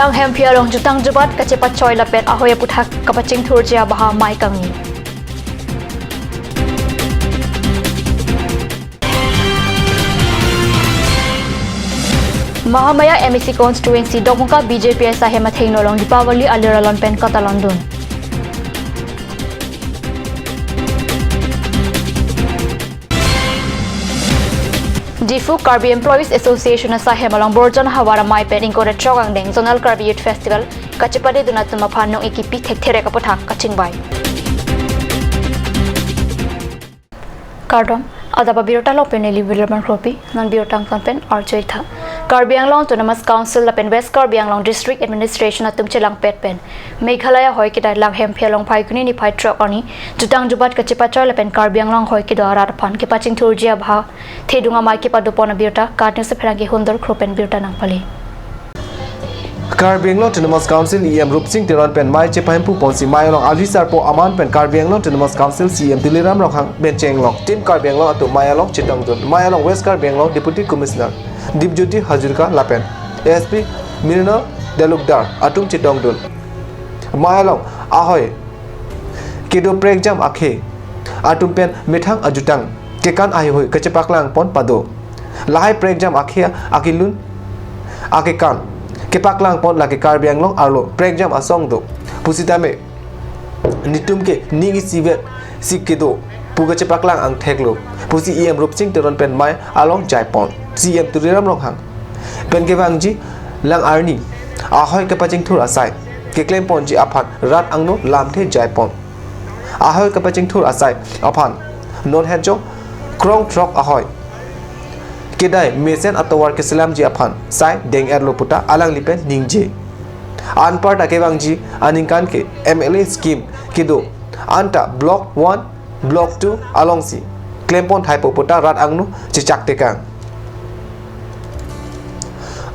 Lang hem phialong jutang jubat kachepa choi lapen ahoya puthak kapaching thurjia baha mai kangni. Mahamaya MEC constituency Dokmoka BJP sahema thengnolong Deepawali aliralon pen katalondun. Difu Karbi Employees Association sahemalong Borjan Hawara Mai pen ingkore chogang deng Zonal Karbi Youth Festival kachipade dunatuma phanong ekipi thekthere kapotha kachingbai. Kardom adaba birota lopeneli wilman kropi nan birotang pen archoitha. Karbi Anglong Autonomous Council lapen West Karbi Anglong District Administration atum chelang pet pen Meghalaya hoi kita lang hem phelong phai kuni ni phai truck ani jutang jubat kachipa choi lapen Karbi Anglong hoi ki dwara phan ke paching thurjia bha thedunga mai ke padupon birta katne se pherangi hundor kropen birta nangpali. Karbi Anglong Autonomous Council EM Rup Singh Teron pen mai che pahempu ponsi mai long ali sarpo aman pen Karbi Anglong Autonomous Council CM Diliram Rokhang ben chenglong team Karbi Anglong atu mai along chitang dun mai along West Karbi Anglong Deputy Commissioner Dipjyoti Hazarika lapen ASP Mrinal Delukdar atum chitong dun mai along ahoy kedo prek jam akhe atum pen methang ajutang kekan ahi hoi kachepaklang pon pado lahai prek jam akhe akilun akekan kepaklang pon laki Karbi Anglong arlo prek jam asong do pusitame nitum ke ningi sivet sikkedo puga chepaklang ang theklo pusi EM Rup Singh Teron pen mai along jaipon CM Turiram Ronghang pen kewangji lang arni ahoy kapaching thur asai ke claim pon ji aphan rat angno lamthe jaipon ahoy kapaching thur asai aphan non hejo krong truck ahoy kedai mesen atawar ke salam ji aphan sai deng er loputa alang lipen ningje anpar takewangji aningkan ke MLA scheme kido anta block 1 block 2 alongsi claim pon thaipopota rat angno chichak tekang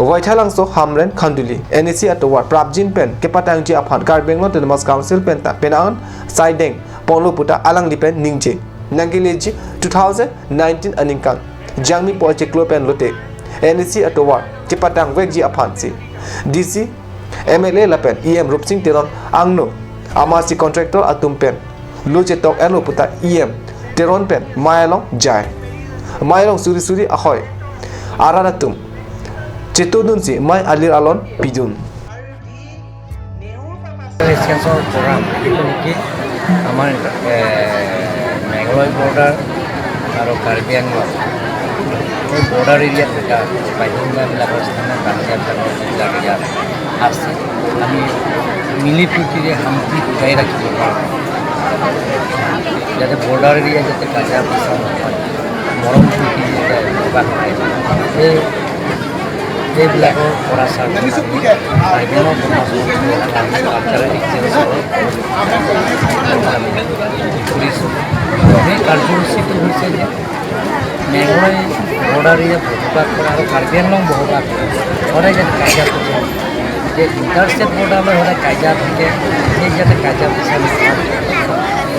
Waithalangso Hamren Khanduli NEC atawar Prabjin pen kepatang ji aphan Karbi Anglong Autonomous Council pen ta penang saideng ponloputa alang lipen ningje nangileji 2019 aningkan jangmi poche klo pen lote NEC atawar kepatang wekji aphan si DC MLA lapen EM Rup Singh Teron angno amasi contractor atum pen loche tok elo puta EM Teron pen mayalong jai mayalong suri suri ahoy araratum chetodun si mai alir alon pidun এক্সচেঞ্জৰ programme যিটো নেকি আমাৰ Meghalaya border আৰু কাৰ্বি আংলং এই border এৰিয়াত থকা বাসিন্দাবিলাকৰ স্থানীয় বাসিন্দাবিলাকৰ যিবিলাক ইয়াত আছে আমি মিলি প্ৰীতিৰে শান্তি বজাই ৰাখিব পাৰোঁ যাতে বৰ্ডাৰ এৰিয়া যাতে কাজিয়া পেচাল নহয় মৰম প্ৰীতি যাতে বসবাস কৰে সেই সেইবিলাকৰ পৰা কালচাৰেল এক্সচেঞ্জৰ আমি কৰিছোঁ। সেই কাৰ্যসূচীটো হৈছে যে মেঘালয় বৰ্ডাৰ এৰিয়া বসবাস কৰা আৰু কাৰ্বি আংলং বসবাস কৰা সদায় যাতে কাজিয়া পেচাল যে ইণ্টাৰষ্টেট বৰ্ডাৰলৈ সদায় কাজিয়া থাকে সেই যাতে কাজিয়া পেচাল নহয়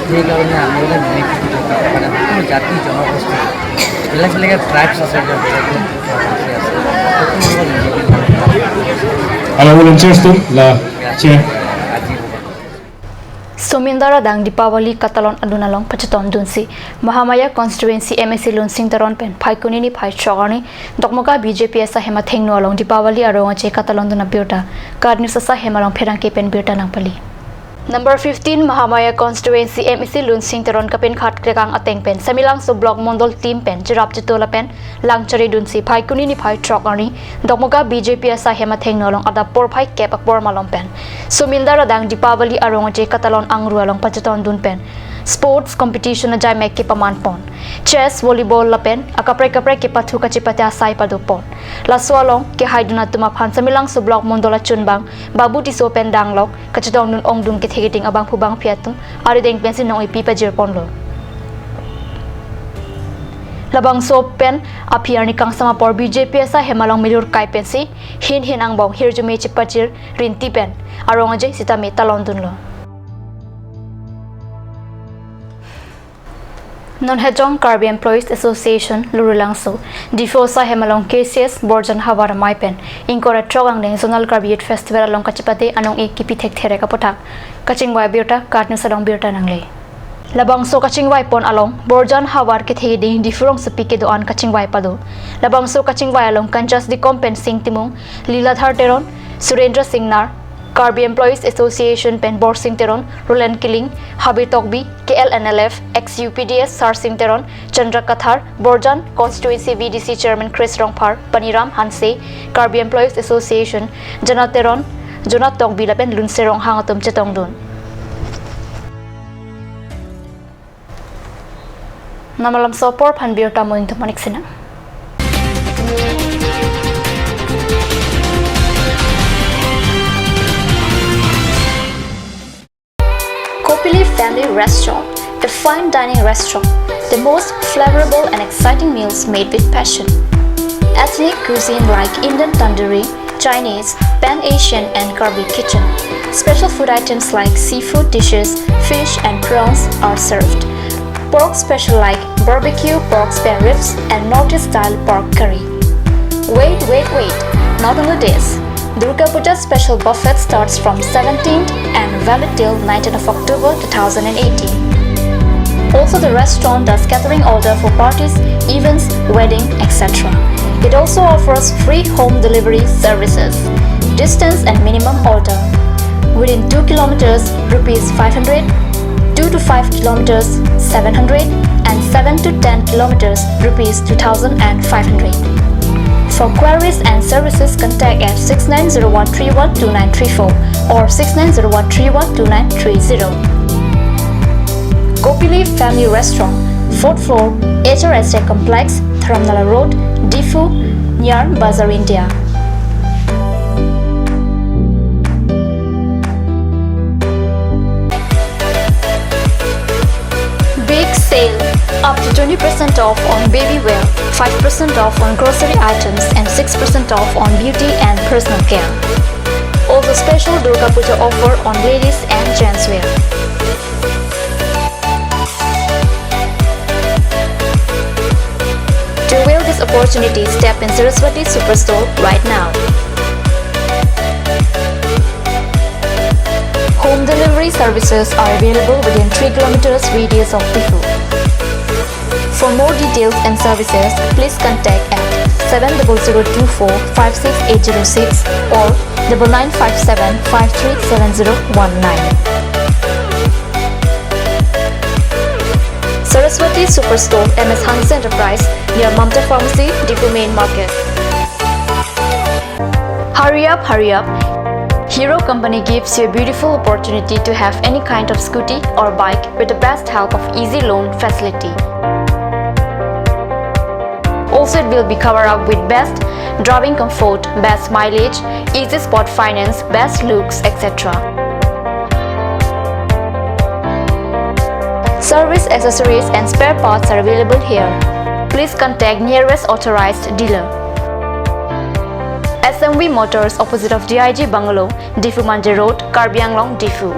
সেইকাৰণে আমি সদায় মিলি প্ৰীতি থকা মানে সকলো জাতি জনগোষ্ঠী বেলেগ বেলেগ ট্ৰাইবছ আছে বেলেগ বেলেগ ভাষা আছে সকলোৰ লগত মিলি আজি Somindara dang Deepawali katalon adunalong pachaton dunsi Mahamaya constituency MSc Lunsing Teron pen phaikuni ni phai chogani Dokmoka BJP asa hema thengno along Deepawali arong che katalon duna birta karni sasa hemalong pherang ke pen birta nangpali. Number 15 Mahamaya constituency MEC Lunsing Teron kapen khat krekang ateng pen samilang so block mondol team pen jirap chitola pen langchari dunsi phaikuni ni phai truck ani Dokmoka BJP asa hema thengno along ada por phai kep akpor malong pen Somindara dang Deepawali arong che katalon angru along pachaton dun pen sports competition jai mek ke paman pon chess volleyball lapen akapre kapre ke pathu ka chipata sai padu pon laswalong ke haiduna tuma phan samilang so block mondola chunbang babu ti so pen danglok kachidong nun ongdun ke thegeting abang phubang phiatum ari deng pen sin nong ipi pa jir pon lo labang so pen aphiarni kangsama por BJP asa hemalong milur kai pen si hin hin angbong hirjume chipachir rinti pen arong je sitame talon dun lo. Non-Hejong Karbi Employees Association Lurulangso Difosa Hemalong KCS Borjan Hawara Maipen Inkora Trogang Deng Zonal Karbi Youth Festival along Kachipate anong e kipi thek there ka pothak Kachingwai Birta Katnu Sadong Birta nangle Labang so Kachingwai pon along Borjan Hawar ke the ding Difurong sepike doan Kachingwai pado Labang so Kachingwai along Kanchas di Kompen Singh Timung Liladhar Teron Surendra Singh Nar Karbi Employees Association Pen Bor Singh Teron, Roland Killing, Habir Tokbi, KLNLF, ex-UPDS Sar Singh Teron, Chandra Kathar, Borjan Constituency VDC Chairman Chris Rongphar, Paniram Hanse, Karbi Employees Association, Jana Teron, Jonat Tokbi Lapen Lunserong Hangatum Chetongdun. Namalam sopor Phanbir Tamoin Manik Sina. Kopili Family Restaurant, a fine dining restaurant, the most flavorful and exciting meals made with passion. Ethnic cuisine like Indian tandoori, Chinese, Pan-Asian and Karbi kitchen. Special food items like seafood dishes, fish and prawns are served. Pork special like barbecue pork spare ribs and Northeast style pork curry. Wait, wait, wait, not only this. Durga Puja special buffet starts from 17th and valid till 19th of October 2018. Also, the restaurant does catering order for parties, events, wedding, etc. It also offers free home delivery services. Distance and minimum order. Within 2 kilometers, rupees 500, 2 to 5 kilometers, 700, and 7 to 10 kilometers, rupees 2500. For queries and services, contact at 6901312934 or 6901312930. Kopili Family Restaurant, 4th floor, HRSA Complex, Dharamnala Road, Diphu, near Bazaar India. Big sale! Up to 20% off on baby wear, 5% off on grocery items and 6% off on beauty and personal care. Also special Durga Puja offer on ladies and gents wear. To avail this opportunity, step in Saraswati Superstore right now. Home delivery services are available within 3 kilometers radius of Diphu. For more details and services, please contact at 70024 56806 or 9957 537019. Saraswati Superstore, MS Hans Enterprise, near Mamta Pharmacy, Diphu Main Market. Hurry up, hurry up. Hero Company gives you a beautiful opportunity to have any kind of scooty or bike with the best help of easy loan facility. Also, it will be covered up with best driving comfort, best mileage, easy spot finance, best looks, etc. Service accessories and spare parts are available here. Please contact nearest authorized dealer. SMV Motors, opposite of DIG Bungalow, Diphu Mandir Road, Karbi Anglong, Diphu.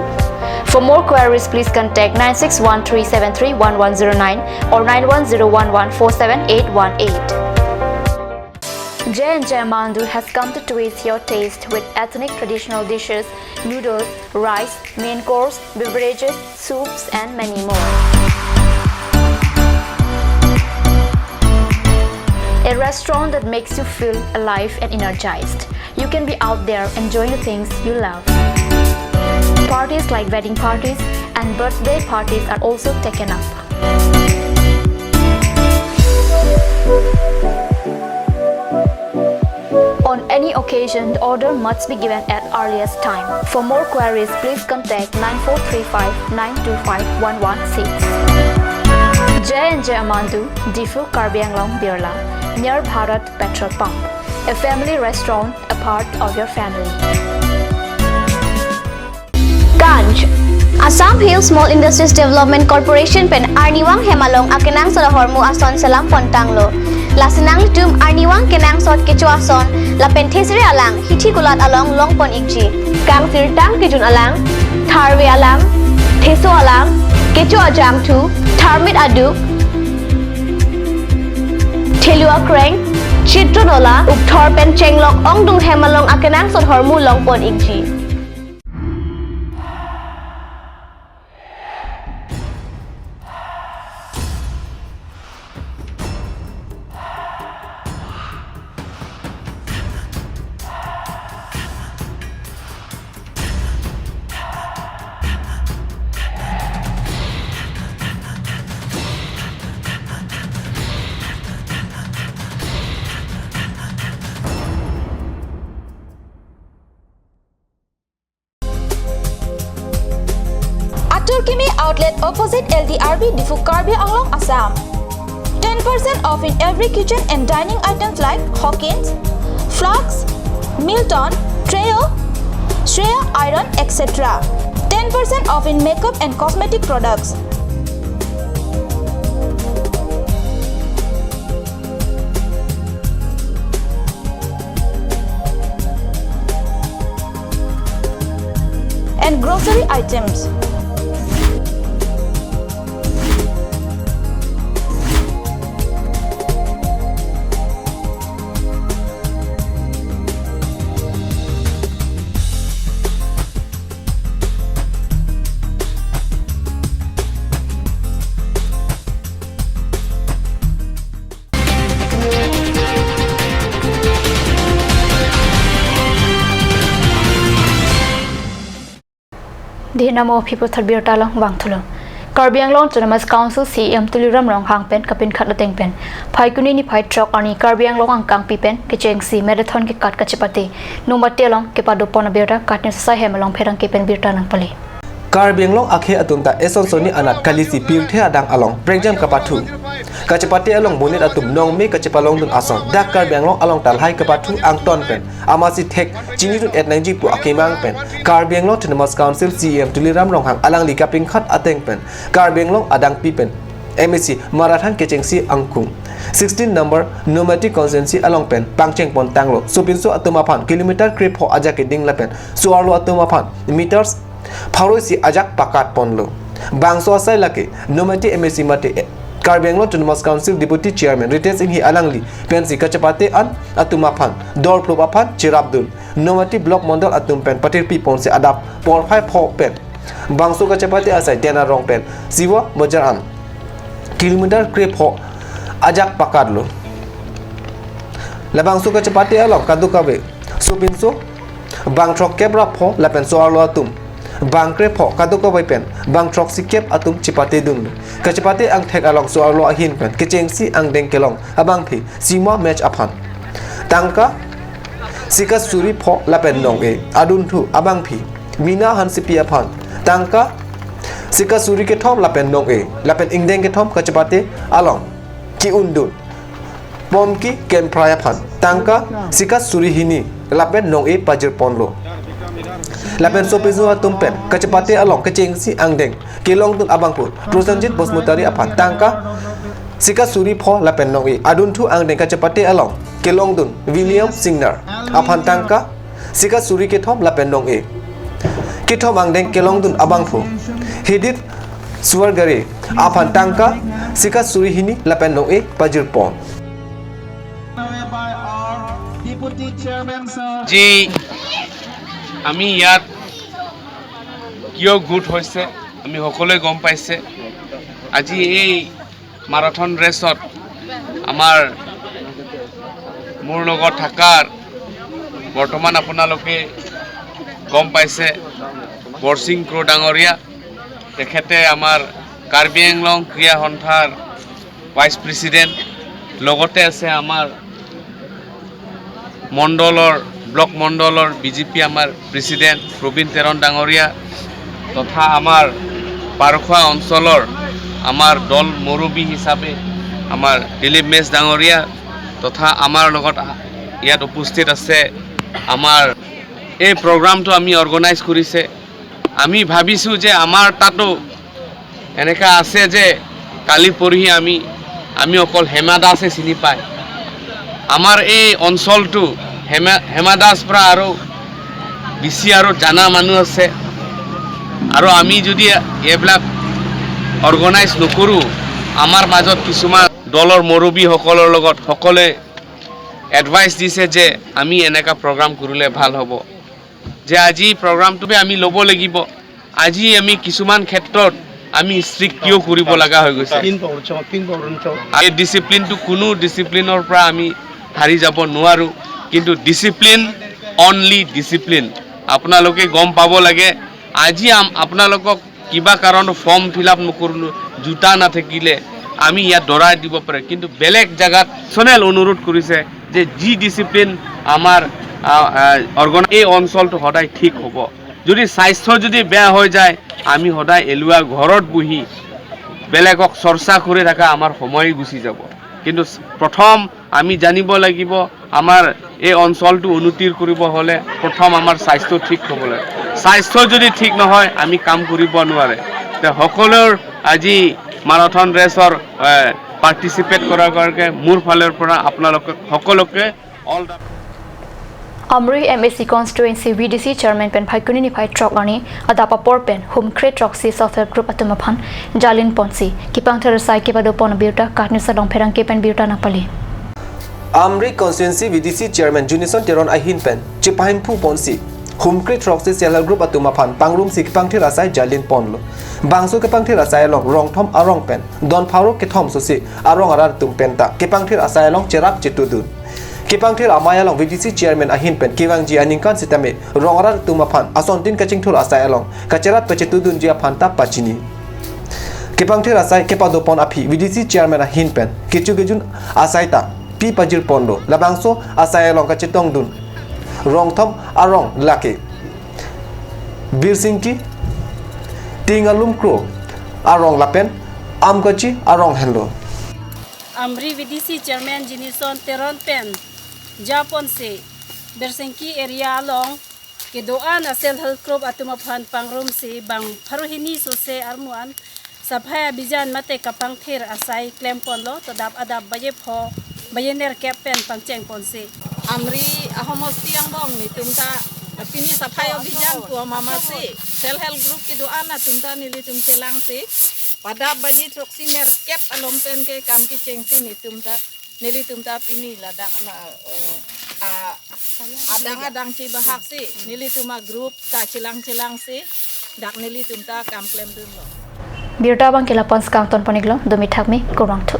For more queries, please contact 9613731109 or 9101147818. J&J Amandu has come to twist your taste with ethnic traditional dishes, noodles, rice, main course, beverages, soups and many more. A restaurant that makes you feel alive and energized. You can be out there enjoying the things you love. Parties like wedding parties and birthday parties are also taken up. On any occasion, the order must be given at earliest time. For more queries, please contact 9435 925 116. J&J Amandu, Diphu, Karbi Anglong, Birla, near Bharat Petrol Pump. A family restaurant, a part of your family. Ganj Assam Hill Small Industries Development Corporation pen Arniwang Hemalong akenang sora hormu ason salam pontanglo. Lasinang litum Arniwang kenang sot kecho ason la pen thesre alang hithi kulat along long pon ikji. Kang sir tang kijun alang, tharwe alang, theso alang, kecho ajang thu, tharmit aduk, Thelua Kreng Chitronola Ukthor pen Chenglok Ongdung Hemalong akenang sot hormu long pon ikji. Kimi outlet opposite LDRB Difu Karbi Anglong, Assam. 10% off in every kitchen and dining items like Hawkins, Flux, Milton, Treo, Shreya Iron, etc. 10% off in makeup and cosmetic products. And grocery items. Dinamo people third talang wang thulong. Karbi Anglong Autonomous Council CM Tuliram Rong Hang Pen Kapin Khat Lateng Pen. Phai Kuni ni Phai Truck ani Karbi Anglong Ang Kang Pi Pen ke Cheng Si Marathon ke Kat Kachipati. Numate long ke Padu Pona Birta Katni Sasai Hemalong Pherang ke Pen Birta Nang Pali. Karbi Anglong akhe atum ta eson soni anat kalisi pirthe adang along prengjam kapathu kachipati along bonit atum nongme kachipalong dun ason dak Karbi Anglong along talhai kapathu angton pen amasi thek chini rut at nangji pu akemang pen Karbi Anglong Autonomous Council CM Tuliram Ronghang alang li kaping khat ateng pen Karbi Anglong adang pi pen MEC Marathan Kechengsi angkung 16 number nomadic constituency along pen pangcheng pon tanglo supinso atumaphan kilometer krep ho ajak ding la pen suarlo atumaphan meters Pharoisi ajak pakat ponlo bangso asai lake nomati MEC mate Karbi Anglong Autonomous Council Deputy Chairman Ritesh Inghi alangli pensi kachapate an atumaphan dor plopaphan chirabdul nomati block mondal atum pen patir pi ponse adap por phai pho pen bangso kachapate asai dena rong pen siwa bajar an kilometer krep ho ajak pakatlo labangso kachapate along kadukabe supinso bangtrok kebra pho lapen so arlo atum bangkre pho kaduko bai pen bangtrok sikep atum chipate dun kachipate ang thek along so arlo ahin pen kechengsi ang deng kelong abang phi sima match aphan tangka sika suri pho lapen nong e adun thu abang phi mina hansipi aphan tangka sika suri ke thom lapen nong e lapen ingdeng ke thom kachipate along ki undun pom ki kem phraya aphan tangka sika suri hini lapen nong e pajir ponlo lapen sopezu atum pen kachipate along kechengsi angdeng kelong tun abangpur Prosenjit Bosmutari aphan tangka sika suri pho lapen nong e adun thu angdeng kachipate along kelong tun William Singner aphan tangka sika suri ke thom lapen nong e ke thom angdeng kelong tun abangpur Hidit Suwargare aphan tangka sika suri hini lapen nong e pajir pon ji আমি ইয়াত কিয় গোট হৈছে আমি সকলোৱে গম পাইছে। আজি এই মাৰাথন ৰেচত আমাৰ মোৰ লগত থকাৰ বৰ্তমান আপোনালোকে গম পাইছে বৰসিং ক্ৰ' ডাঙৰীয়া, তেখেতে আমাৰ কাৰ্বি আংলং ক্ৰীড়া সন্থাৰ ভাইচ প্ৰেচিডেণ্ট, লগতে আছে আমাৰ মণ্ডলৰ ব্লক মণ্ডলৰ বিজেপি আমাৰ প্ৰেচিডেণ্ট প্ৰবীণ তেৰণ ডাঙৰীয়া তথা আমাৰ পাৰখোৱা অঞ্চলৰ আমাৰ দল মুৰব্বী হিচাপে আমাৰ দিলীপ মেচ ডাঙৰীয়া তথা আমাৰ লগত ইয়াত উপস্থিত আছে। আমাৰ এই প্ৰগ্ৰামটো আমি অৰ্গেনাইজ কৰিছে। আমি ভাবিছোঁ যে আমাৰ তাতো এনেকুৱা আছে যে কালি পৰহি আমি অকল হেমা দাসে চিনি পায়। আমাৰ এই অঞ্চলটো হেমা দাস পৰা আৰু বেছি আৰু জানা মানুহ আছে আৰু আমি যদি এইবিলাক অৰ্গেনাইজ নকৰোঁ আমাৰ মাজত কিছুমান দলৰ মুৰব্বীসকলৰ লগত সকলোৱে এডভাইচ দিছে যে আমি এনেকুৱা প্ৰগ্ৰাম কৰিলে ভাল হ'ব, যে আজি প্ৰগ্ৰামটো আমি ল'ব লাগিব। আজি আমি কিছুমান ক্ষেত্ৰত আমি ষ্ট্ৰিক্ট কিয় কৰিব লগা হৈ গৈছে, এই ডিচিপ্লিনটো কোনো ডিচিপ্লিনৰ পৰা আমি হাৰি যাব নোৱাৰোঁ, কিন্তু ডিচিপ্লিন অনলি ডিচিপ্লিন আপোনালোকে গম পাব লাগে। আজি আপোনালোকক কিবা কাৰণত ফৰ্ম ফিল আপ নকৰিলোঁ, জোতা নাথাকিলে আমি ইয়াত দৰাই দিব পাৰে, কিন্তু বেলেগ জেগাত পাৰ্চনেল অনুৰোধ কৰিছে যে যি ডিচিপ্লিন আমাৰ অৰ্গন এই অঞ্চলটো সদায় ঠিক হ'ব। যদি স্বাস্থ্য যদি বেয়া হৈ যায়, আমি সদায় এলোৱা ঘৰত বহি বেলেগক চৰ্চা কৰি থকা আমাৰ সময় গুচি যাব। কিন্তু প্ৰথম আমি জানিব লাগিব আমাৰ এই অঞ্চলটো উন্নতিৰ কৰিব হ'লে প্ৰথম আমাৰ স্বাস্থ্য ঠিক হ'ব লাগে। স্বাস্থ্য যদি ঠিক নহয় আমি কাম কৰিব নোৱাৰে। তে সকলোৰ আজি মাৰাথন ৰেচৰ পাৰ্টিচিপেট কৰাৰ কাৰণে মোৰ ফালৰ পৰা আপোনালোকে সকলোকে all the Amri MAC constituency VDC chairman pen Bhaikuni ni phai truck ani adapa por pen hum kre truck si self help group atuma phan Jalin Ponsi kipang thar sai ke pado pon biuta katni sa dong pherang ke pen biuta napali. Amri constituency VDC chairman Junison Teron Ahin pen Chipahin Phu Ponsi Humkri truck si self help group atuma phan pangrum si kipang thir asai Jalin Ponlo bangso kipang thir asai long rong thom arong pen don pharo ke thom so si arong arar tum pen ta kipang thir asai long cherap chitudun Kipang thir amaya long VDC chairman ahin pen kiwang ji aningkan sitame rongarar tuma phan ason tin kaching thul asai along kacherat pachetudun jia phanta pachini Kipang thir asai kepado pon aphi VDC chairman ahin pen kichu gejun asai ta pi pajir pondo labangso asai along kachetong dun rongthom arong lake Bir Singh ki tingalum kro arong lapen amgachi arong hello. Amri VDC chairman Jinison Teron pen Japon se Bersengki area along ke doan asel health group atuma phan pangrum se bang pharohini so se armuan sabhaya bijan mate kapang ther asai claim pon lo tadap adap baye pho bayener cap pen pangcheng pon se. Amri ahomosti angbong ni tumta pini safai abhijan tua mama se self help group ki doan tumta nili tumchelang se pada baji troksi mer cap alom pen ke kam ki chengsi ni tumta nili tumta pini ladak la adang adang chi bahak si nili tuma group ta chilang chilang si dak nili tumta kam klem dun lo. Birta bang kela pons kang ton poniglo domi thakmi korang thu.